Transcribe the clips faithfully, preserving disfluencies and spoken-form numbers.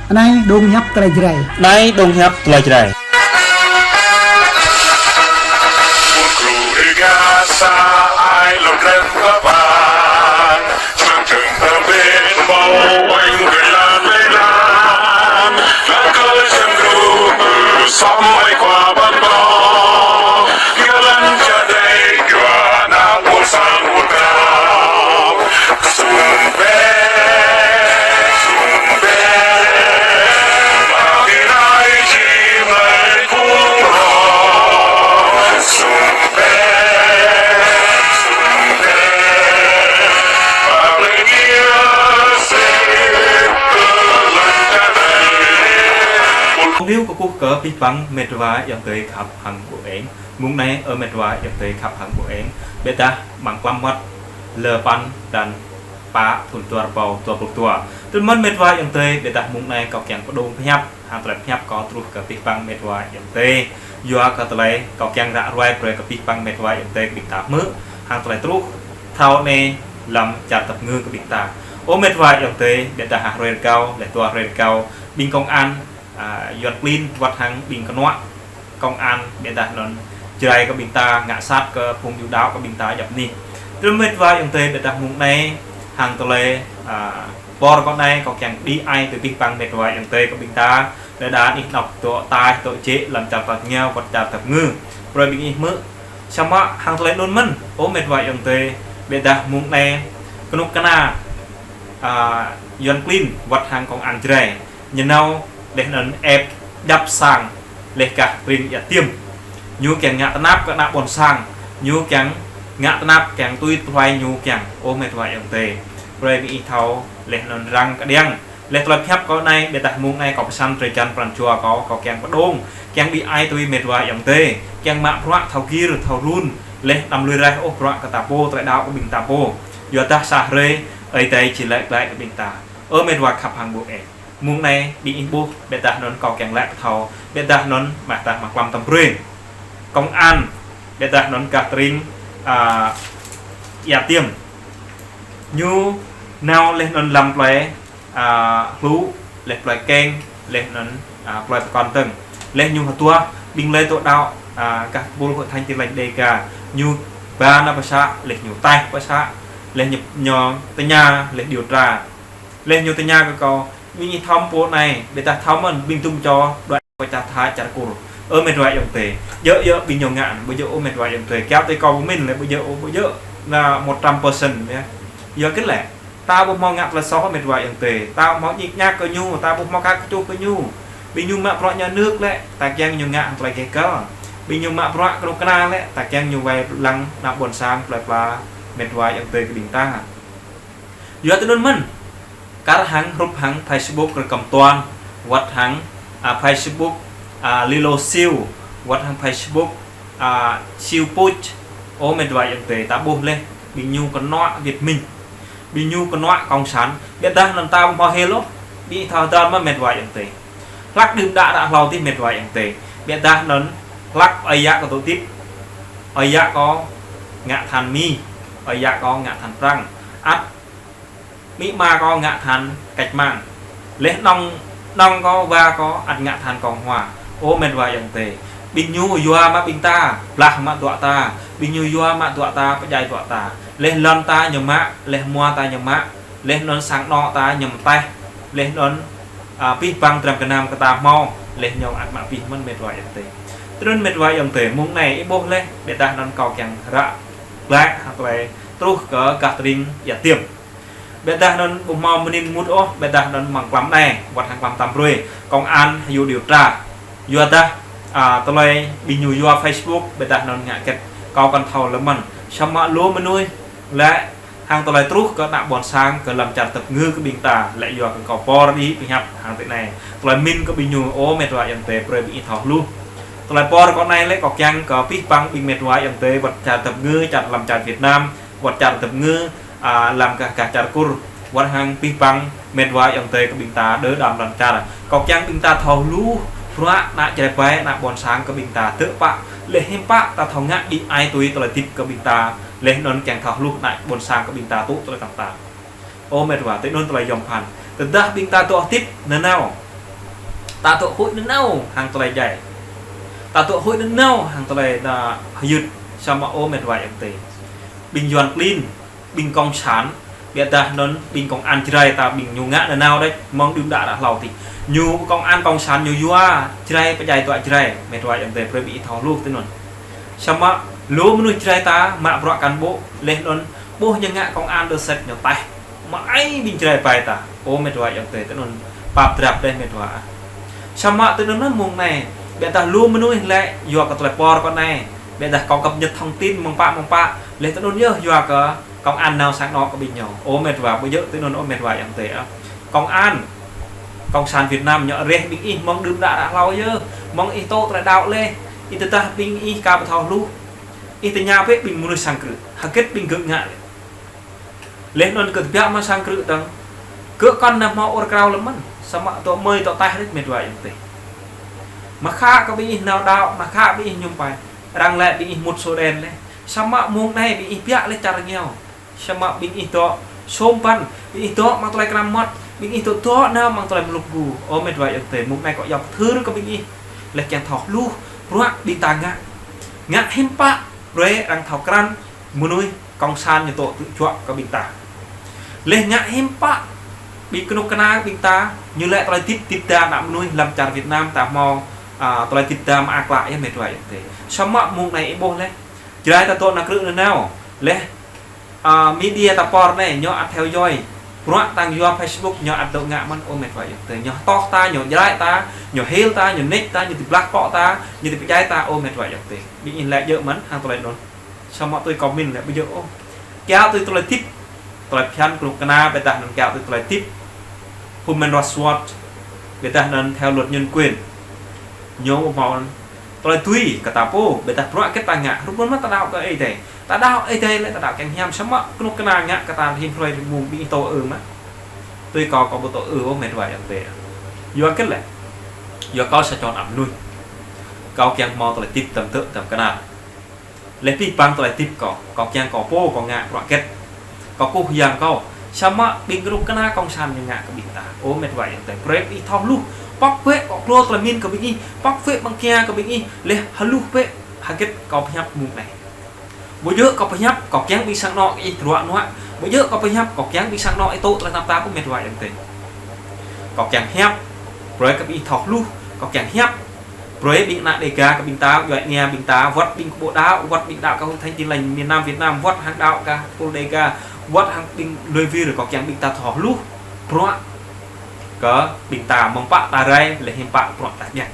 Anai dong hiăp tơlơi Jrai. Anai dong hiăp tơlơi Jrai. Liu kơkuh kơ abih bang met wa ayŏng adơi khăp hăng ƀu eng. Mông anai ơ met wa ayŏng adơi khăp hăng ƀu eng. Biă dah amăng klăm mơmŏt lơ păn dan pă thun dua rơbâo dua pluh dua. Tui anŭn mơ̆n met wa ayŏng adơi, biă dah mông anai kâo kiăng pơdŏng pơhiăp, hăng tơlơi pơhiăp kâo truh kơ abih bang met wa ayŏng adơi. Yua kơ tơlơi kâo kiăng ră ruai brơi kơ abih bang met wa ayŏng adơi kơ ƀing ta hmư̆, hăng tơlơi truh thâo anai lăm čar tơpơngư kơ ƀing ta. Ơ met wa ayŏng adơi, biă dah hrơi rơgao, laih dua hrơi rơgao, ƀing công an, a, Yuan klin wơ̆t hăng ƀing kơnuă công an, biă dah anŭn Jrai kơ ƀing ta ngă sat kơ phung yu đaŏ kơ ƀing ta djŏp anih. Tui anŭn met wa ayŏng adơi, biă dah mông anai hăng tơlơi, a, por kâo anai kâo kiăng đĭ ai tui abih bang met wa ayŏng adơi kơ ƀing ta, đơđa anih anŏ dŏ ataih dŏ jĕ lăm čar tač rơngiao wơ̆t čar tơpơngư. Brơi ƀing ih hmư̆. Samơ̆ hăng tơlơi anŭn mơ̆n, ơ met wa ayŏng adơi, biă dah mông anai kơnuk kơna, a, Yuan klin wơ̆t hăng công an Jrai ñu nao laih anŭn ĕp djăp sang laih gah tơring Ia Tiêm. Ñu kiăng ngă tơnap kơ ană ƀôn sang, ñu kiăng ngă tơnap kiăng tui tơlơi ñu kiăng. Ơ met wa ayŏng adơi, brơi ƀing ih thâo laih anŭn răng kơđiăng. Laih tơlơi pơhiăp kâo anai, biă dah mông anai kâo pơsăn drơi jan pran jua kâo, kâo kiăng pơdŏng, kiăng đĭ ai tui met wa ayŏng adơi, kiăng mă bruă thâo gir, thâo run, laih anăm lui raih ôh bruă kơ ta pô, tơlơi đaŏ kơ ƀing ta pô. Yua dah sa hrơi, Ơi Adai či laĭ glaĭ kơ ƀing ta. Ơ met wa khăp hăng ƀu eng. Mông anai ƀing ih ƀuh, biă dah anŭn kâo kiăng laĭ pơthâo, biă dah anŭn mơ̆ dah amăng klăm tơm brơi. Công an, biă dah anŭn gah tơring, a, Ia Tiêm. Ñu nao laih anŭn lăm plơi, a, Hlu, laih plơi Keng, laih anŭn, a, plơi Pơkŏn Tơng. Laih ñu hơduah ƀing lĕ dŏ đaŏ, a, gah tơpul Hội Thánh Tin Lành Đêga. Ñu ba nao pơ să, laih ñu taih pơ să, laih ñu, ñu tơña, laih điều tra. Laih ñu tơña kơ kâo, ƀing ih thâo pô anai, biă dah thâo mơ̆n, ƀing tum čô, đuaĭ pơ čar Thai čar Kur. Ơ met wa ayŏng adơi, djơ̆ djơ̆ ƀing ñu ngă, ƀu djơ̆ ơ met wa ayŏng adơi. Kiăo tui kâo pơmĭn lĕ ƀu djơ̆ ơ, ƀu djơ̆, na một trăm phần trăm yơh. Yua kơ lĕ, ta ƀu hmâo ngă tơlơi soh met wa ayŏng adơi. Ta ƀu hmâo ñik ñak kơ ñu, ta ƀu hmâo kar kơčŭh kơ ñu. Ƀing ñu mă bruă nhà nước lĕ, ta kiăng ñu ngă hăng tơlơi gêh găl. Ƀing ñu mă bruă kơnuk kơna lĕ, ta kiăng ñu wai lăng ană ƀôn sang plơi pla met wa ayŏng adơi kơ ƀing ta. Yua tui anŭn mơ̆n, kar hăng hrup hăng Facebook Rơkăm Tuan, wơ̆t hăng, a, Facebook, a, Lilo Siu, wơ̆t hăng Facebook, a, Siu Puch, ơ met wa ayŏng adơi, ta ƀuh laih, ƀing ñu kơnuă Việt Minh, ƀing ñu kơnuă cộng sản, biă dah anŭn ta ƀu hmâo hil ôh, ƀing thâo hơdơr mơ̆ met wa ayŏng adơi. Hlăk đưm đă đă hlâo adih met wa ayŏng adơi. Biă dah anŭn hlăk ơi yă kâo dŏ hơdip, ơi yă kâo ngă tơhan Mi, ơi yă kâo ngă tơhan Prăng. Ăt amĭ ama kâo ngă tơhan cách mạng. Laih anŏ, anŏ kâo, wa kâo, ăt ngă tơhan Cộng hòa. Ơ met wa ayŏng adơi. Ƀing ñu yua mă ƀing ta, blah mă dŏ ta. Ƀing ñu yua mă dŏ ta, pơdjai dŏ ta. Laih lŏn ta ñu mă, laih hmua ta ñu mă. Laih anŭn sang anŏ ta ñu mơtaih. Laih anŭn, a, abih bang dram gơnam kơ ta hmâo. Laih ñu ăt mă abih mơ̆n met wa ayŏng adơi. Tui anŭn met wa ayŏng adơi, mông anai ih ƀuh laih, biă dah anŭn kâo kiăng ră glaĭ hăng tơlơi truh kơ gah tơring Ia Tiêm. Biă dah anŭn ƀu hmâo mơnĭn mŭt ôh, biă dah anŭn amăng klăm anai, wơ̆t hăng klăm tơm brơi. Công an hyu điều tra. Yua dah, a, tơlơi ƀing ñu yua Facebook, biă dah anŭn ngă hơget kâo kăn thâo lơ̆m mơ̆n. Samơ̆ lu mơnuih lĕ hăng tơlơi truh kơ ană ƀôn sang kơ lăm čar tơpơngư kơ ƀing ta, lĕ yua kơ kâo pơđĭ pơhiăp hăng tui anai. Tơlơi pơmĭn kơ ƀing ñu, ơ met wa ayŏng adơi, brơi ƀing ih thâo hluh. Tơlơi pơhiăp kâo anai lĕ kâo kiăng kơ abih bang ƀing met wa ayŏng adơi, wơ̆t čar tơpơngư, čar lăm čar Việt Nam, wơ̆t čar tơpơngư, a, lăm gah, gah čar Kur, wơ̆t hăng abih bang met wa ayŏng adơi kơ ƀing ta đơ đam lŏn čar. Kâo kiăng ƀing ta thâo hluh, bruă ană Jrai ƀai, ană ƀôn sang kơ ƀing ta tơpă, laih hiư̆m pă ta thâo ngă đĭ ai tui tơlơi hơdip kơ ƀing ta, laih anŭn kiăng thâo hluh ană ƀôn sang kơ ƀing ta tŭ tơlơi tơm ta. Ơ met wa, tui anŭn tơlơi yôm phăn. Tơdah ƀing ta dŏ hơdip nanao, Ta tŏ huĭ nanao hăng tơlơi djai. Ta tŏ huĭ nanao hăng tơlơi ta hơyơt. Samơ̆ ơ mĕt wa ayŏng adơi, ƀing Yuan klin, ƀing kông sản, biă dah anŭn ƀing kông an Jrai ta ƀing ñu ngă nanao đôč, mơ̆ng đưm đă đă hlâo tih. Ñu kông an kông sản ñu yua Jrai pơdjai tuă Jrai, mĕt wa ayŏng adơi, brơi ƀing ih thâo hluh tui anŭn. Samơ̆ lu mơnuih Jrai ta mă bruă cán bộ, laih anŭn ƀuh ñu ngă kông an đơ sĕt ñu taih. Mă ai ƀing Jrai pai ta. Ơ mĕt wa ayŏng adơi, tui anŭn pap drap đeh mĕt wa. Samơ̆ tui anŭn mơ̆ng anai, biă dah lu mơnuih lĕ yua kơ tơlơi por kơ anai, biă dah kâo cập nhật thông tin mơ̆ng pă mơ̆ng pă, laih tui anŭn yơh yua kơ kông an nao sang anŏ kơ ƀing ñu. Ơ mĕt wa, ƀu djơ̆ tui anŭn ơ mĕt wa ayŏng adơi ah. Kông an, kông sản Việt Nam ñu reh ƀing ih mơ̆ng đưm đă đă hlâo yơh, mơ̆ng ih tŏ tơlơi đaŏ laih, ih tơdah ƀing ih ka ƀu thâo hluh, ih tơña bĕ ƀing mơnuih sang krư̆, hơget ƀing gơ̆ ngă laih. Laih anŭn kơ tơbiă mă sang krư̆ tơ̆ng. Gơ̆ kŏn nao hmâo ur krao lơ̆m mơ̆n. Samơ̆ tŏ mơi tŏ taih rĕč mĕt wa ayŏng adơi. Mă khă kơ ƀing ih nao đaŏ, mă khă ƀing ih mơñum pai. Arăng lĕ ƀing ih mŭt sô đen laih. Samơ̆ mơ̆ng anai ƀing ih biă laih čar rơngiao. Samơ̆ ƀing ih dŏ sôm păn, ƀing ih dŏ mơ̆ng tơlơi kơnam mơmŏt, ƀing ih dŏ dŏ nao mơ̆ng tơlơi mlŭk gu. Ơ mĕt wa ayŏng adơi, mơ̆ng anai kâo yap thâo kơ ƀing ih. Laih kiăng thâo hluh, bruă ƀing ta ngă. Ngă hiư̆m pă, brơi arăng thâo krăn, mơnuih kông sản ñu tŏ tŭ juă kơ ƀing ta. Laih ngă hiư̆m pă, ƀing kơnuk kơna ƀing ta, ñu lĕ tơlơi hơdip, hơdip đa ană mơnuih lăm čar Việt Nam ta hmâo, a, tơlơi hơdip đa mơak klă yơh mĕt wa ayŏng adơi. Samơ̆ mơ̆ng anai ih ƀuh laih. Jrai ta dŏ nao krư̆ nanao. Laih, a, media ta por anai, ñu ăt theo dõi. Bruă tăng yua Facebook, ñu ăt dŏ ngă mơ̆n, ơ mĕt wa ayŏng adơi. Ñu hơtŏh ta, ñu Jrai ta, ñu hil ta, ñu nik ta, ñu ti blah kŏ ta, ñu ti pơdjai ta, ơ mĕt wa ayŏng adơi. Ƀing ih lĕ djơ̆ mơ̆n, hăng tơlơi anŭn. Samơ̆ tui kâo min lĕ ƀu djơ̆ ôh. Kiaŏ tui tơlơi hơdip, tơlơi phiăn kơnuk kơna, biă dah anŭn kiaŏ tui tơlơi hơdip. Human rights watch, biă dah anŭn theo luật nhân quyền. Ñu ƀu hmâo anŭn. Tơlơi tui kơ ta pô, biă dah bruă hơget ta ngă, hrup anŭn mơ̆n ta đaŏ kơ Ơi Adai. Ta đaŏ Ơi Adai lĕ ta đaŏ kiăng hiam, samơ̆ kơnuk kơna ngă kơ ta rĭm hrơi rĭm mông ƀing ih tŏ ư mơ̆n. Tui kâo, kâo ƀu tŏ ư ôh mĕt wa ayŏng adơi. Yua hơget lĕ. Yua kâo sa čô ană mơnuih. Kâo kiăng hmâo tơlơi hơdip tơm tơ̆ tơm kơnar. Laih abih bang tơlơi hơdip kâo, kâo kiăng kâo pô, kâo ngă bruă hơget. Kâo kơkuh Yang kâo, samơ̆ ƀing kơnuk kơna kông sản ñu ngă kơ ƀing ta. Ơ mĕt wa ayŏng adơi, brơi ƀing ih thâo hluh, pŏk bĕ kơ glô tơlơi min kơ ƀing ih, pŏk bĕ ƀăng kia kơ ƀing ih, laih hluh bĕ hơget kâo pơhiăp mơ̆ng anai. Ƀu djơ̆ kâo pơhiăp, kâo kiăng ƀing sang anŏ ih tơdruă nuă. Ƀu djơ̆ kâo pơhiăp, kâo kiăng ƀing sang anŏ ih tŏ tơlơi tơnap tap pơmĕt wa ayŏng adơi. Kâo kiăng hiăp, brơi kơ ƀing ih thâo hluh, kâo kiăng hiăp. Brơi ƀing ană Đêga kơ ƀing ta, djuai ania ƀing ta, wơ̆t ƀing kơƀô đaŏ, wơ̆t ƀing đaŏ kơ Hội Thánh Tin Lành miền Nam Việt Nam, wơ̆t hăng đaŏ kơ tơpul Đêga, wơ̆t hăng ƀing lui wir kâo kiăng ƀing ta thâo hluh, bruă kơ ƀing ta mơ̆ng pă ta rai, laih hiư̆m pă bruă ta djă̱.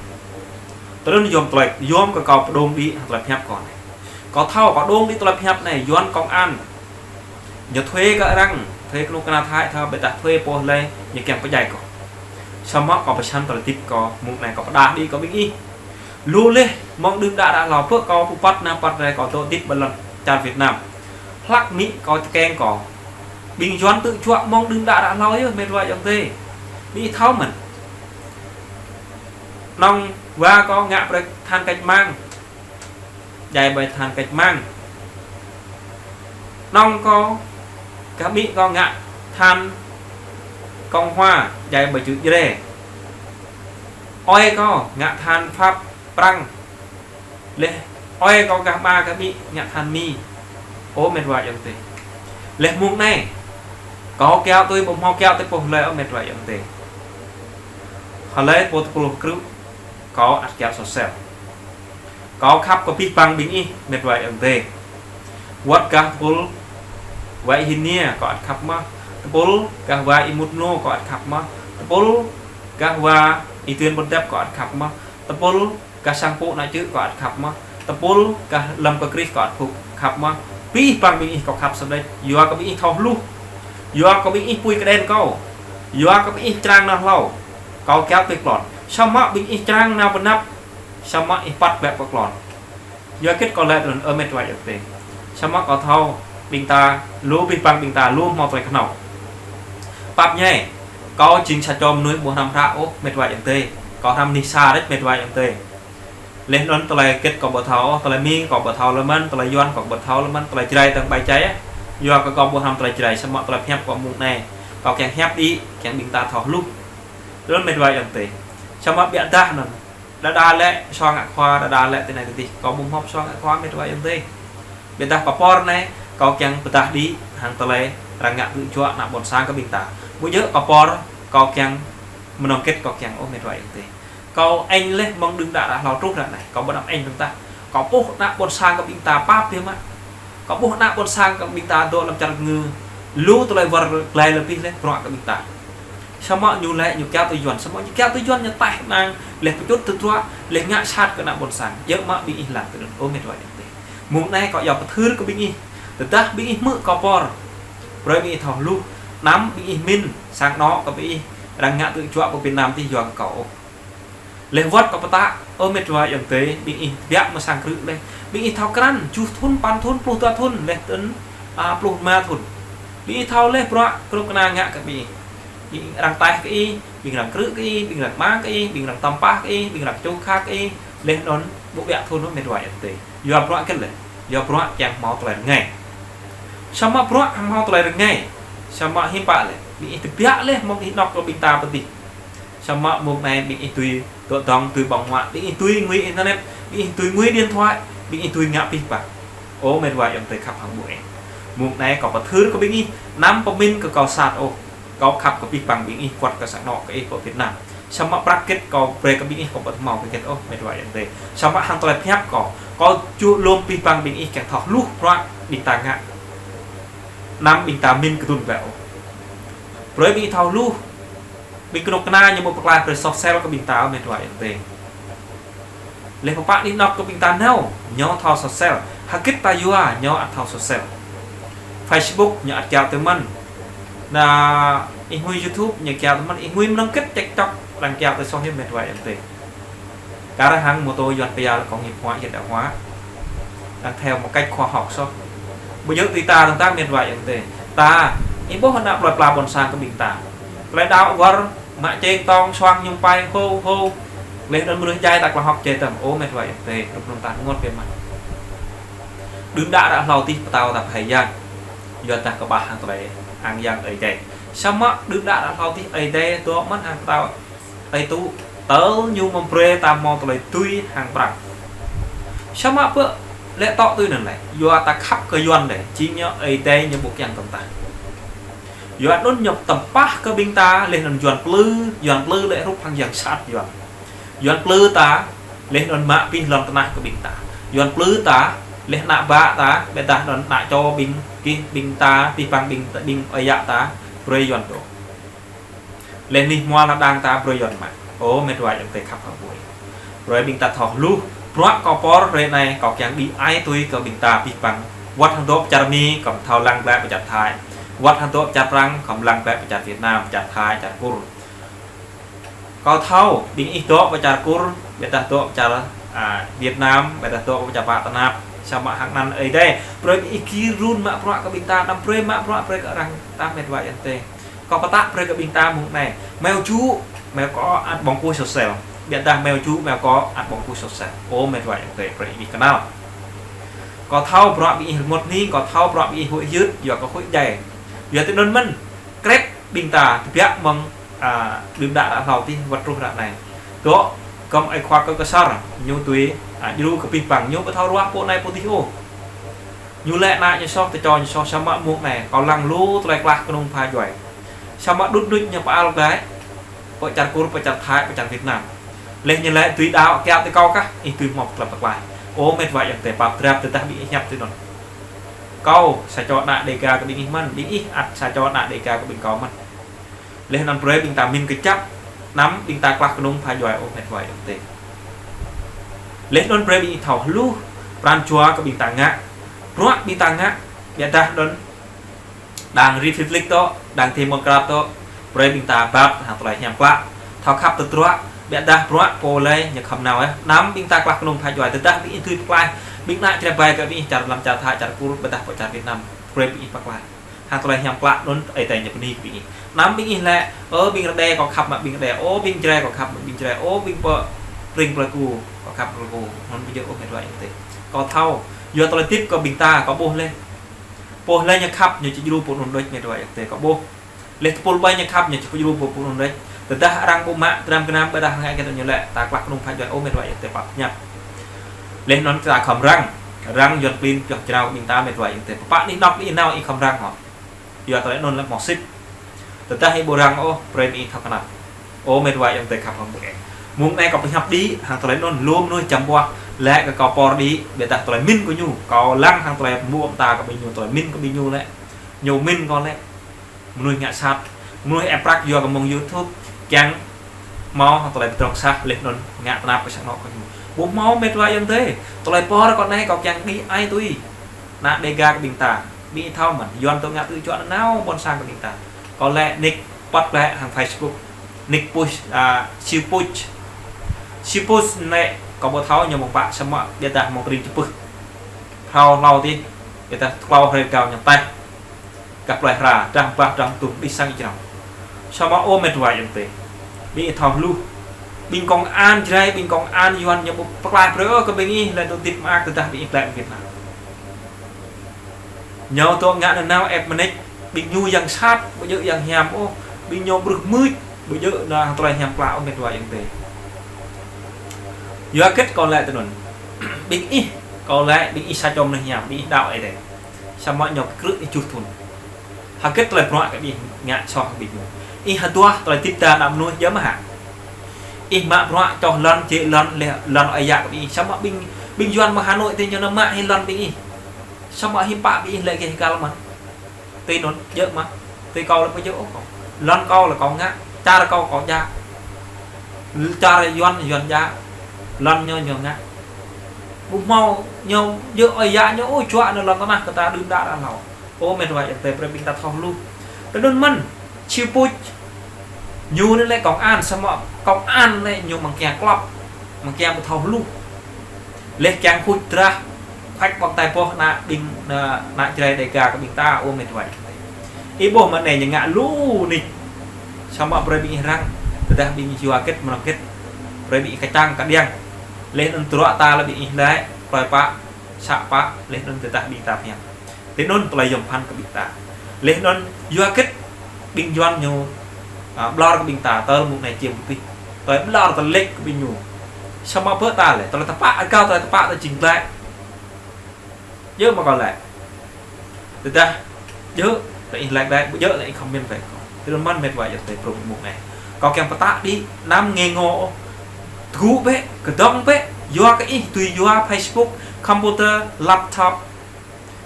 Tơdơi anŭn yom tơlơi, yom kơ kâo pơdŏng đĭ hăng tơlơi pơhiăp kâo anai. Kâo thâo kâo dŏng đĭ tơlơi pơhiăp anai, Yuan kông an. Ñu thuê kơ arăng, thuê kơnuk kơna Thái thâo, biă dah thuê pô lĕ, ñu kiăng pơdjai kâo. Samơ̆ kâo pơsăn tơlơi hơdip kâo, mơ̆ng anai kâo pơdah đĭ kơ ƀing ih. Lu laih, mơ̆ng đưm đă đă hlâo pơ kâo pơpăt nao păt rai kâo dŏ hơdip ƀơi lŏn čar Việt Nam. Hlăk amĭ kâo tơkeng kâo. Ƀing Yuan tŭ juă mơ̆ng đưm đă đă hlâo yơh, mĕt wa ayŏng adơi. Ƀing ih thâo mơ̆n. Nŏng wa kâo ngă brơi than cách mạng. Djai ƀơi than cách mạng. Nŏng kâo, gah amĭ kâo ngă than Cộng hòa, djai ƀơi čư̆ Jrai. Ơi kâo ngă than Pháp, Prăng. Laih ơi kâo gah ama gah amĭ ngă than Mi. Ơ mĕt wa ayŏng adơi. Laih mơ̆ng anai, kâo kiaŏ tui ƀu hmâo kiaŏ tui pô hlơi ơ mĕt wa ayŏng adơi. Hlơi pô tơpul krư̆, kâo ăt kiaŏ sosel. Kâo khăp kơ abih bang ƀing ih, mĕt wa ayŏng adơi. Wơ̆t gah tơpul wa Y Hin Niê, kâo ăt khăp mơ̆n. Tơpul gah wa Y Mut Nô, kâo ăt khăp mơ̆n. Tơpul gah wa Y Tuyên Buôn Dep, kâo ăt khăp mơ̆n. Tơpul gah sang pô ană čư̆, kâo ăt khăp mơ̆n. Tơpul gah lăm kơ Krist, kâo ăt khăp mơ̆n. Abih bang ƀing ih kâo khăp sơm đĕč. Yua kơ ƀing ih thâo hluh. Yua kơ ƀing ih apui kơđen kâo. Yua kơ ƀing ih črang nao hlâo. Kâo kiaŏ tui klon. Samơ̆ ƀing ih črang nao pơnăp. Samơ̆ ih păt bĕ pơ klon. Yua hơget kâo laĭ tui anŭn ơ mĕt wa ayŏng adơi. Samơ̆ kâo thâo ƀing ta, lu abih bang ƀing ta, lu hmâo tơlơi kơhnâo. Pap ñai, kâo jing sa čô mơnuih ƀu hrăm hră ôh mĕt wa ayŏng adơi. Kâo hrăm anih sa rĕč mĕt wa ayŏng adơi. Laih anŭn tơlơi hơget kâo ƀu thâo, tơlơi Mi kâo ƀu thâo lơi mơ̆n, tơlơi Yuan kâo ƀu thâo lơi mơ̆n, tơlơi Jrai tơ̆ng ƀai čai ah. Yua kơ kâo ƀu hrăm tơlơi Jrai, samơ̆ tơlơi pơhiăp kâo mơ̆ng anai. Kâo kiăng hiăp đĭ, kiăng ƀing ta thâo hluh. Tui anŭn mĕt wa ayŏng adơi. Samơ̆ biă dah anŭn. Đơđa lĕ sua ngă khua, đơđa lĕ tui anai tui adih. Kâo ƀu hmâo sua ngă khua mĕt wa ayŏng adơi. Biă dah kâo pơr anai, kâo kiăng pơdah đĭ hăng tơlơi arăng ngă tơjuă ană ƀôn sang kơ ƀing ta. Ƀu djơ̆ kâo pơr, kâo kiăng mơnơ̆ng kĕt kâo kiăng ôh mĕt wa ayŏng adơi. Kâo ĕng leh mơ̆ng đưm đă ră hlâo truh ră anai. Kâo ƀu anăm ĕng tơdah. Kâo ƀuh ană ƀôn sang kơ ƀing ta pap biă mă. Kâo ƀuh ană ƀôn sang kơ ƀing ta dŏ lăm čar ngư. Lu tơlơi wơr glai lơpih leh bruă kơ ƀing ta. Samơ̆ ñu lĕ ñu kiaŏ tui Yuan. Samơ̆ ñu kiaŏ tui Yuan ñu taih nang leh pơčut tơdruă leh ngă sat kơ ană ƀôn sang. Djơ̆ mă ƀing ih lăng tui anŭn. Ơ mĕt wa ayŏng adơi. Mơ̆ng anai kâo yua pơthưr kơ ƀing ih. Tơdah ƀing ih hmư̆ kâo pơr. Brơi ƀing ih thâo hluh. Anăm ƀing ih min. Sang anŏ kơ ƀing ih. Arăng ngă tơjuă pơ Việt Nam tih yua kơ kâo ôh. Leh wơ̆t kâo pơtă, ơ mĕt wa ayŏng adơi, ƀing ih biă mơ̆ sang krư̆ leh. Ƀing ih thâo krăn, tơjuh thŭn, păn thŭn, pluh dua thŭn, leh tơl, a, pluh rơma thŭn. Ƀing ih thâo leh bruă, kơnuk kơna ngă kơ ƀing ih. Ƀing arăng taih kơ ih, ƀing arăng krư̆ kơ ih, ƀing arăng mang kơ ih, ƀing arăng tơmpah kơ ih, ƀing arăng čuh kha kơ ih, leh anŭn ƀu biă thŭn ôh mĕt wa ayŏng adơi. Yua bruă kĕt leh, yua bruă kiăng hmâo tơlơi rơngai. Samơ̆ bruă hmâo tơlơi rơngai. Samơ̆ hiư̆m pă leh, ƀing ih tơbiă leh mơ̆ng ih anŏ kơ ƀing ta pơ adih. Samơ̆ mơ̆ng anai ƀing ih tui dŏ dŏng tui ƀơ̆ng huă, ƀing ih tui ngui internet, ƀing ih tui ngui điện thoại, ƀing ih tui ngă pih pang. Ơ mĕt wa ayŏng adơi khăp hăng ƀu ĕng. Mơ̆ng anai kâo pơthưr kơ ƀing ih, anăm pơmin kơ kâo sat ôh. Kâo khăp kơ pih pang ƀing ih wơ̆t kơ sang anŏ kơ ih pơ Việt Nam. Samơ̆ prăk kĕt kâo brơi kơ ƀing ih kâo ƀu hmâo kơ kĕt ôh mĕt wa ayŏng adơi. Samơ̆ hăng tơlơi pơhiăp kâo, kâo čuh lŏm pih pang ƀing ih kiăng thâo hluh bruă ƀing ta ngă. Anăm ƀing ta min kơdŭn bĕ ôh. Brơi ƀing ih thâo hluh. Ƀing kơnuk kơna ñu ƀu pơklaih brơi sosel kơ ƀing ta ôh mĕt wa ayŏng adơi. Leh pơpă anih anŏ kơ ƀing ta nao, ñu thâo sosel. Hơgĕt ta yua, ñu ăt thâo sosel. Facebook, ñu ăt kiaŏ tui mơ̆n. Anai, ih ngui YouTube, ñu kiaŏ tui mơ̆n. Ih ngui mơnơ̆ng kĕt TikTok, arăng kiaŏ tui soh hiư̆m mĕt wa ayŏng adơi. Kar hăng mô tô Yuan pia là công nghiệp hóa, hiện đại hóa. Đang theo một cách khoa học soh. Ƀu djơ̆ tui ta dơ̆ng ta mĕt wa ayŏng adơi. Ta, ih ƀuh ană plơi pla ƀôn sang kơ ƀing ta. Tơlơi đaŏ wơr, mă čeng tong, suang ñum pai, hô, hô. Leh anŭn mơnuih djai ta klah hŏk djai tơm. Ơ mĕt wa ayŏng adơi, rup anŭn ta rơngot biă mă. Đưm đă ră hlâo tih pơtao ta pơhai yang. Yua dah kơƀah hăng tơlơi ang yang Ơi Adai. Samơ̆ đưm đă ră hlâo tih Ơi Adai dŏ mơ̆n hăng pơtao Ơi Tŭ, tơl ñu mơ̆ng brơi ta hmâo tơlơi tui hăng prăk. Samơ̆ pơ lĕ tŏ tui anŭn lĕ, yua ta khăp kơ Yuan lĕ, jing ñu Ơi Adai ñu ƀu kiăng tơm ta. Yua anŭn ñu tơmpah kơ ƀing ta, leh anŭn Yuan plư, Yuan plư lĕ rup hăng yang sat Yuan. Yuan plư ta, leh anŭn mă pih lŏn tơnah kơ ƀing ta. Yuan plư ta, leh ană bă ta, biă dah anŭn ană čô ƀing, kih ƀing ta, pih pang ƀing, ƀing ơi yă ta, brơi Yuan dŏ. Leh anih hmua lŏn đang ta brơi Yuan mă. Ơ mĕt wa ayŏng adơi khăp hăng ƀu ĕng. Brơi ƀing ta thâo hluh, bruă kâo pơr hrơi anai kâo kiăng đĭ ai tui kơ ƀing ta pih pang. Wơ̆t hăng dŏ pơ čar Mi, kâo thâo lăng glaĭ pơ čar Thái. Wơ̆t hăng dŏ pơ čar Prăng, kâo lăng glaĭ pơ čar Việt Nam, pơ čar Thái, čar Kur. Kâo thâo, ƀing ih dŏ pơ čar Kur, biă dah dŏ pơ čar, a, Việt Nam, biă dah dŏ pơ čar Ba Tơnap, samơ̆ hăng anăn Ơi Adai. Brơi ƀing ih gir run mă bruă kơ ƀing ta, anăm brơi mă bruă brơi kơ arăng ta mĕt wa ayŏng adơi. Kâo pơtă brơi kơ ƀing ta mơ̆ng anai. Meo ju, meo kơ ăt ƀơ̆ng kuh sosel. Biă dah meo ju, meo kơ ăt ƀơ̆ng kuh sosel. Ơ mĕt wa ayŏng adơi, brơi ƀing ih kơnăl. Kâo thâo bruă ƀing ih rơngot hning, kâo thâo bruă ƀing ih huĭ hyưt, yua kơ huĭ djai. Yua tui anŭn mơ̆n, krĕp ƀing ta tơbiă mơ̆ng, a, đưm đă ră hlâo tih wơ̆t truh ră anai. Dŏ, gơ̆m ơi khua kơ Ksor, ñu tui, a, djru kơ pih pang, ñu ƀu thâo ruah pô anai pô adih ôh. Ñu lĕ ană ñu soh, tơčô ñu soh, samơ̆ mơ̆ng anai, kâo lăng lu tơlơi klah kơnung pha djuai. Samơ̆ đŭt đŭt ñu pơal glaĭ, pơ čar Kur, pơ čar Thái, pơ čar Việt Nam. Leh ñu lĕ tui đaŏ kiaŏ tui kâo kah, ih tui hmâo tơlơi pơklaih. Ơ mĕt wa ayŏng adơi pap drap tơdah ƀing ih hiăp tui anŭn. Kâo, sa čô ană Đêga kơ ƀing ih mơ̆n, ƀing ih ăt sa čô ană Đêga kơ ƀing kâo mơ̆n. Leh anŭn brơi ƀing ta min kơčăp, anăm ƀing ta klah kơnung pha djuai ôh mĕt wa ayŏng adơi. Leh anŭn brơi ƀing ih thâo hluh, pran jua kơ ƀing ta ngă, bruă ƀing ta ngă, biă dah anŭn Đảng Republic dŏ, Đảng Democrat dŏ, brơi ƀing ta bap hăng tơlơi hiam klă. Thâo khăp tơdruă, biă dah bruă pô lĕ ñu khŏm nao ĕh. Anăm ƀing ta klah kơnung pha djuai, tơdah ƀing ih tui pơklaih, ƀing ană Jrai ƀai kơ ƀing ih čar lăm čar Thái, čar Kur, biă dah pơ čar Việt Nam, brơi ƀing ih pơklaih. Hăng tơlơi hiam klă anŭn Ơi Adai ñu bơni kơ ƀing ih. Anăm ƀing ih lĕ, ơ ƀing Rơđê kâo khăp mă ƀing Rơđê, ơ ƀing Jrai kâo khăp mă ƀing Jrai, ơ ƀing pơ Prĭng Plei Ku kâo khăp Plei Ku. Anŭn ƀu djơ̆ ôh mĕt wa ayŏng adơi. Kâo thâo, yua tơlơi tip kơ ƀing ta, kâo ƀuh leh. Pô lĕ ñu khăp, ñu či djru pô anŭn đôč mĕt wa ayŏng adơi, kâo ƀuh. Leh tơpul ƀai ñu khăp, ñu či djru pô anŭn đôč. Tơdah arăng ƀu mă dram gơnam ƀôdah hăng hơget ñu lĕ, ta klă kơnung phat Yuan ơ mĕt wa ayŏng adơi pap ñăp. Laih anŭn ta khŏm răng, răng Yuan klin pioh jrao kơ ƀing ta mĕt wa ayŏng adơi. Pơpă anih anŏ ƀing ih nao ih khŏm răng hŏ. Yua tơlơi anŭn lĕ mơ̆ sĭt. Tơdah ih ƀu răng ôh, brơi ƀing ih thâo kơnăl. Ơ mĕt wa ayŏng adơi khăp hăng ƀu eng. Mơ̆ng anai kâo pơhiăp đĭ, hăng tơlơi anŭn lu mơnuih jăm ƀuah, lĕ kơ kâo pơr đĭ, ƀôdah tơlơi min kơ ñu, kâo lăng hăng tơlơi mơ̆ ta kơ ƀing ñu, tơlơi min kơ ƀing ñu lĕ. Ñu min kâo lĕ. Mơnuih ngă sat, mơnuih ĕp prăk yua kơ mơ̆ng YouTube, kiăng hmâo hăng tơlơi pơdrŏng sah laih anŭn ngă tơnap kơ sang anŏ kơ ñu. Ƀu hmâo mĕt wa ayŏng adơi, tơlơi pơr kâo anai kâo kiăng đĭ ai tui. Ană Dêga kơ ƀing ta, ƀing ih thâo mơ̆n, Yuan tŏ ngă tui čuă nanao ƀôn sang kơ ƀing ta. Kâo lĕ nick păt lĕ hăng Facebook, nick Puch, a, Siu Puch. Siu Puch anai kâo ƀu thâo ñu mơ̆ng pă samơ̆ ƀôdah mơ̆ng tơring čơpưh. Phrâo hlâo tih, ƀôdah klâo hrơi rơgao ñu taih. Gah plơi hra, drah ƀah, drah tum, đih sang ih jrao. Samơ̆ ơ mĕt wa ayŏng adơi. Ƀing ih thâo hluh. Ƀing công an Jrai, ƀing công an Yuan ñu ƀu pơklaih brơi ôh kơ ƀing ih lĕ tŏ hơdip mơak tơdah ƀing ih glaĭ Việt Nam. Ñu tŏ ngă nanao ĕp mơneč, ƀing ñu yang sat, ƀu djơ̆ yang hiam ôh, ƀing ñu bruh mưč, ƀu djơ̆ ană hăng tơlơi hiam klă ơ mĕt wa ayŏng adơi. Yua hơget kâo lĕ tui anŭn. Ƀing ih, kâo lĕ ƀing ih sa čô mơnuih hiam, ƀing ih đaŏ Ơi Adai. Samơ̆ ñu kơkrư̆ ih juh thŭn. Hơget tơlơi bruă kơ ƀing ih ngă soh kơ ƀing ñu. Ih hơduah tơlơi hơdip ta ană mơnuih djơ̆ mơ̆ hă. Ih mă bruă čoh lŏn, jĕ lŏn, lĕ lŏn ơi yă kơ ƀing ih. Samơ̆ ƀing, ƀing Yuan mơ̆ng Hà Nội tih ñu nao mă hĭ lŏn ƀing ih. Samơ̆ hiư̆m pă ƀing ih lĕ gêh găl mơ̆n. Tui anŭn djơ̆ mơ̆. Tui kâo lĕ ƀu djơ̆ ôh kâo. Lŏn kâo lĕ kâo ngă. Čar kâo kâo djă. Čar Yuan Yuan djă. Lŏn ñu ñu ngă. Ƀu hmâo ñu djơ̆ ơi yă ñu ôh čuă anŭn lŏn tơnah kơ ta đưm đă ră hlâo. Ơ mĕt wa ayŏng adơi brơi ƀing ta thâo hluh. Tui anŭn mơ̆n. Siu Puch. Ñu anai lĕ công an samơ̆ công an lĕ ñu mơ̆ng kiăng klŏp. Mơ̆ng kiăng ƀu thâo hluh. Laih kiăng huč drah, khuăč ƀơ̆ng tai boh ană ƀing, ană, ană Jrai Dêga kơ ƀing ta ơ mĕt wa ayŏng adơi. Ih ƀuh mơ̆ng anai ñu ngă lu nik. Samơ̆ brơi ƀing ih răng, tơdah ƀing ih yua hơget mơnơ̆ng hơget. Brơi ƀing ih kơčăng kơđiăng. Laih anŭn tơdruă ta lĕ ƀing ih lĕ, klơi pă, să pă, laih anŭn tơdah ƀing ta phiăn. Tui anŭn tơlơi yom pơphan kơ ƀing ta. Laih anŭn yua hơget ƀing Yuan ñu, a, ƀlŏr kơ ƀing ta, tơl mơ̆ng anai čiêm pơpih. Tơlơi ƀlŏr tơlĕč kơ ƀing ñu. Samơ̆ ƀơi ta lĕ, tơlơi tơpă, rơgao tơlơi tơpă ta jing glaĭ. Djơ̆ mơ̆ kâo lĕ. Tơdah djơ̆, lĕ ih like đai, ƀu djơ̆ lĕ ih comment wơ̆t kâo. Tui anŭn mơ̆n mĕt wa ayŏng adơi prŏng mơ̆ng anai. Kâo kiăng pơtă đĭ, anăm ngê ngô ôh. Tơgŭ bĕ, kơdŏng bĕ, yua kơ ih tui yua Facebook, computer, laptop,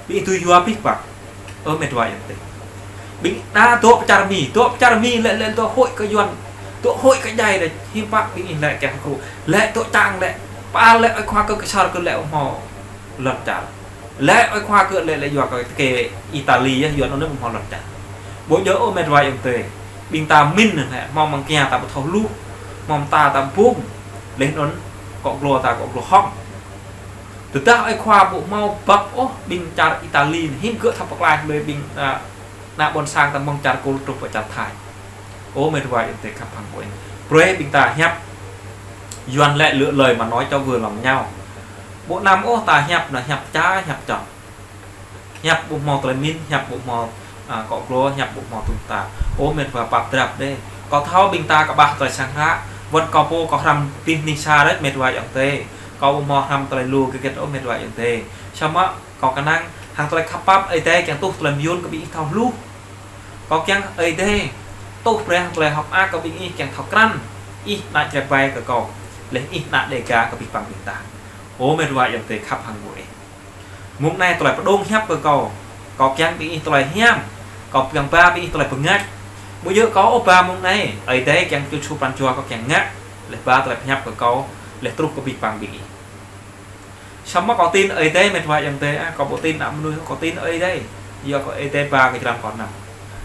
ƀing ih tui yua pih pă. Ơ mĕt wa ayŏng adơi. Ƀing đa dŏ pơ čar Mi, dŏ pơ čar Mi lĕ, lĕ dŏ hơi kơ Yuan. Dŏ hơi kơ djai đĕ, hiư̆m pă ƀing ih lĕ kiăng kru. Lĕ dŏ čang lĕ, pă lĕ ơi khua kơ kơsar kơ lĕ ƀu hmâo lŏn čar. Lĕ ơi khua kơ lĕ, lĕ yua kơ tơkê Itali yơh, Yuan anŭn ƀu hmâo lŏn čar. Ƀu djơ̆ ơ mĕt wa ayŏng adơi. Ƀing ta min lĕ, hmâo mơ̆ng kiăng ta ƀu thâo hluh, hmâo mơta ta bum. Laih anŭn, akŏ glô ta akŏ glô hŏng. Tơdah ơi khua ƀu hmâo băp ôh ƀing čar Itali anai, hiư̆m gơ̆ thâo pơklaih ƀơi ƀing, a, ană ƀôn sang ta mơ̆ng čar Kur truh pơ čar Thai. Ơ mĕt wa ayŏng adơi khăp hăng ƀu eng. Brơi ƀing ta hiăp Yuan lĕ lựa lời mà nói cho vừa lòng nhau. Ƀu anăm ôh ta hiăp anŭn hiăp ča, hiăp čŏng. Hiăp ƀu hmâo tơlơi min, hiăp ƀu hmâo, a, akŏ glô, hiăp ƀu hmâo tŭ ta. Ơ mĕt wa pap drap đĕ. Kâo thâo ƀing ta kơƀah tơlơi sang hră, wơ̆t kâo pô kâo hrăm pih nih sa đĕ mĕt wa ayŏng adơi. Kâo ƀu hmâo hrăm tơlơi lu hơget ôh mĕt wa ayŏng adơi. Samơ̆ kâo kơnang hăng tơlơi khăp pap Ơi Adai kiăng tuh tơlơi mơyŭn kơ ƀing ih thâo hluh. Kâo kiăng Ơi Adai tuh brơi hăng tơlơi hơ̆k mơak kơ ƀing ih kiăng thâo krăn. Ih ană Jrai ƀai kơ kâo. Laih ih ană Dêga kơ abih bang ƀing ta. Ơ mĕt wa ayŏng adơi khăp hăng ƀu eng. Mơ̆ng anai tơlơi pơdŏng hiăp kơ kâo. Kâo kiăng ƀing ih tơlơi hiam. Kâo kiăng ba ƀing ih tơlơi bơngač. Ƀu djơ̆ kâo ôh ba mơ̆ng anai. Ơi Adai kiăng čut su pran jua kâo kiăng ngă. Laih ba tơlơi pơhiăp kơ kâo. Laih truh kơ abih bang ƀing ih. Samơ̆ kâo tin Ơi Adai mĕt wa ayŏng adơi, a, kâo ƀu tin ană mơnuih, kâo tin Ơi Adai. Yua kơ Ơi Adai ba kơ jơlan kâo anăm.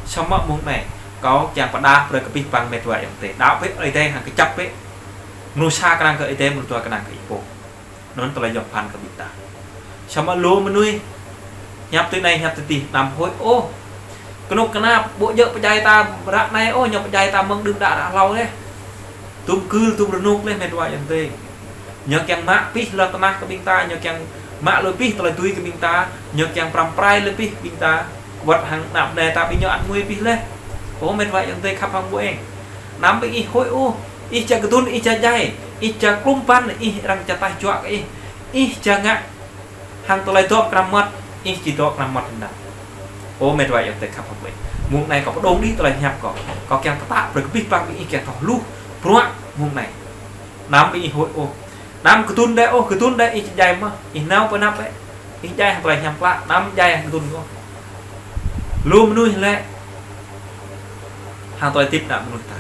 Samơ̆ mơ̆ng anai, kâo kiăng pơdah brơi kơ abih bang mĕt wa ayŏng adơi. Đaŏ bĕ Ơi Adai hăng kơjăp bĕ. Mơnuih sa kơnang kơ Ơi Adai, mơnuih dua kơnang kơ ih pô. Anŭn tơlơi yom pơphan kơ ƀing ta. Samơ̆ lu mơnuih, hiăp tui anai, hiăp tui adih, anăm hơi ôh. Kơnuk kơna ƀu djơ̆ pơdjai ta ră anai ôh, ñu pơdjai ta mơ̆ng đưm đă ră hlâo laih. Tum kưl, tum rơnŭk laih mĕt wa ayŏng adơi. Ñu kiăng mă pih lŏn tơnah kơ ƀing ta, ñu kiăng mă lui pih tơlơi tui kơ ƀing ta, ñu kiăng pơrăm pơrai lui pih ƀing ta. Wơ̆t hăng ană bơnai ta ƀing ñu ăt ngui pih laih. Ơ mĕt wa ayŏng adơi khăp hăng ƀu eng. Anăm ƀing ih huĭ ôh, ih čang kơdŭn, ih čang djai, ih čang klum ban, ih arăng čang taih juă kơ ih, ih čang ngă hăng tơlơi dŏ kơnam mơmŏt, ih či dŏ kơnam mơmŏt hơnăl. Ơ met wa ayŏng adơi khăp hơpơi. Mông anai kâo pơdŏng đĭ tơlơi hiăp kâo. Kâo kiăng tơtă brơi kơ abih bang ƀing ih kiăng thâo hluh bruă mông anai. Anăm ƀing ih huĭ ôh. Anăm kơdŭn đơi ôh, kơdŭn đơi ih či djai mơ̆. Ih nao pơ anăp ƀĕ. Ih djai hăng tơlơi hiam klă, anăm djai hăng kơdŭn ôh. Lu mơnuih lĕ hăng tơlơi hơdip ană mơnuih ta.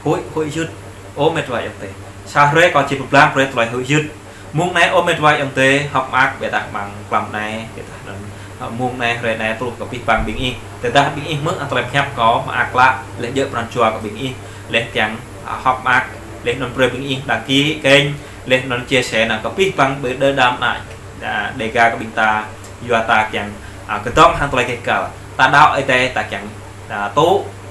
Huĭ, huĭ hyưt. Ơ met wa ayŏng adơi. Sa hrơi kâo či pơblang brơi tơlơi huĭ hyưt. Mông anai ơ met wa ayŏng adơi, hơ̆k mơak ƀiădah amăng klăm anai, ƀiădah anŭn, ơ, mông anai hrơi anai truh kơ abih bang ƀing ih. Tơdah ƀing ih hmư̆ tơlơi hiăp kâo mơak klă, laih djơ̆ pran jua kơ ƀing ih, laih kiăng, ơ, hơ̆k mơak, laih anŭn brơi ƀing ih đăng ký kênh, laih anŭn chia sẻ nao kơ abih bang ƀơi đơ đam ană, ơ, Dêga kơ ƀing ta, yua ta kiăng, ơ, kơdŏng hăng tơlơi keh kăl. Ta đaŏ Ơi Adai ta kiăng, ơ, tŭ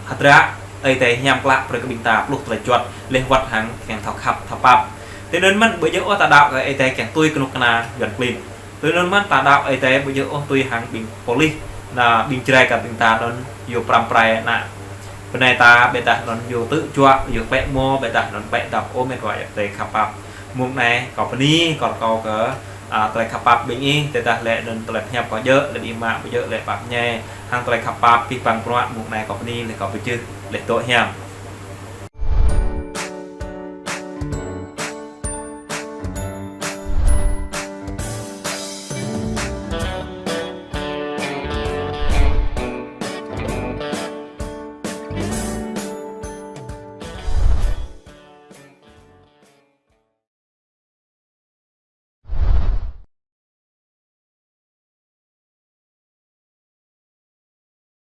hơdră Ơi Adai hiam klă brơi kơ ƀing ta pluh tơlơi juăt, laih wơ̆t hăng kiăng thâo khăp, thâo pap. Tui anŭn mơ̆n ƀu djơ̆ ôh ta đaŏ kơ Ơi Adai kiăng tui kơnuk kơna Yuăn klin. Tui anŭn mơ̆n ta đaŏ Ơi Adai ƀu djơ̆ ôh tui hăng ƀing polis, ană ƀing Jrai kơ ƀing ta anŭn yua pơrăm pơrai ană bơnai ta ƀiădah anŭn yua tŭ juă, yua klĕ mơ̆ ƀiădah anŭn klĕ dăp ơ met wa ayŏng adơi khăp pap. Mông anai kâo bơni kâo rơkâo kơ, ơ, tơlơi khăp pap ƀing ih, tơdah lĕ anŭn tơlơi hiăp kâo djơ̆, lĕ ƀing ih mă ƀu djơ̆ lĕ pap ñai, hăng tơlơi khăp pap abih bang bruă mông anai kâo bơni lĕ kâo pơjưh, laih dŏ hiam.